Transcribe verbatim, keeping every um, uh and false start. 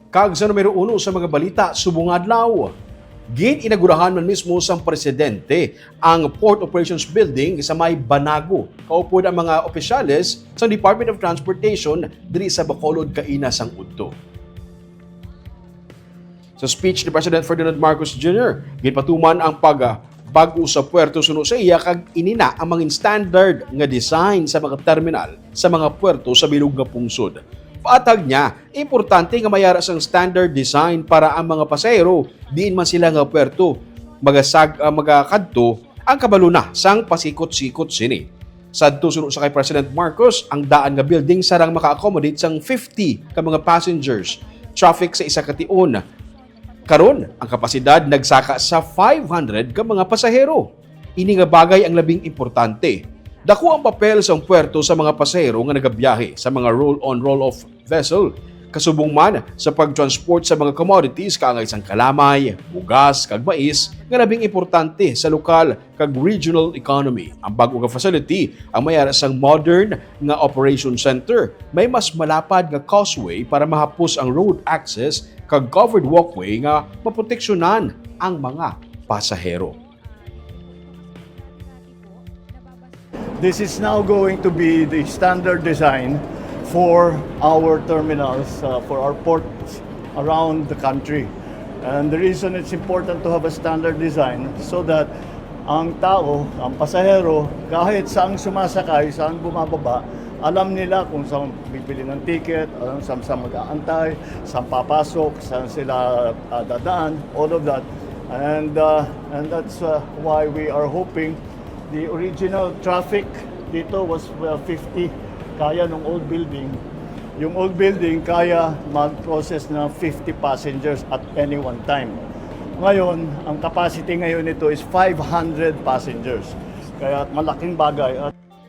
Kag sa numero uno sa mga balita subong adlaw, gin-inagurahan man mismo sang presidente ang Port Operations Building sa may Banago. Kaupod ang mga opisyales sa Department of Transportation diri sa Bacolod kaina sang udto. Sa speech ni President Ferdinand Marcos Junior, ginpatuman ang pag bag-o sa puerto suno sa iya, kag ini na ang mangin standard nga design sa mga terminal sa mga puerto sa bilog nga pungsod. Paatag niya, importante nga mayara sang standard design para ang mga pasahero diin man sila nga puerto magasag-, ah, magakadto, ang kabalo na sang pasikot-sikot sini. Sadto suno sa kay President Marcos, ang daan nga building sarang maka-accommodate sang fifty ka mga passengers traffic sa isa ka tion. Karon, ang kapasidad nagsaka sa five hundred ka mga pasahero. Ini nga bagay ang labing importante. Dako ang papel sang puerto sa mga pasahero nga nagabiyahe sa mga roll-on, roll-off vessel, kasubong man sa pag-transport sa mga commodities kaangay sang kalamay, bugas, kag mais, nga labing importante sa lokal kag regional economy. Ang bag-o nga facility ang mayara sang modern nga operation center. May mas malapad nga causeway para mahapos ang road access kag covered walkway nga maproteksyonan ang mga pasahero. This is now going to be the standard design for our terminals, uh, for our ports around the country. And the reason it's important to have a standard design so that ang tao, ang pasahero, kahit saan sumasakay, saan bumababa, alam nila kung saan bibili ng ticket, alam saan, saan mag-aantay, saan papasok, saan sila, uh, dadaan, all of that. And, uh, and that's, uh, why we are hoping the original traffic dito was, uh, fifty, kaya nung old building. Yung old building kaya mag-process ng fifty passengers at any one time. Ngayon, ang capacity ngayon nito is five hundred passengers. Kaya malaking bagay. At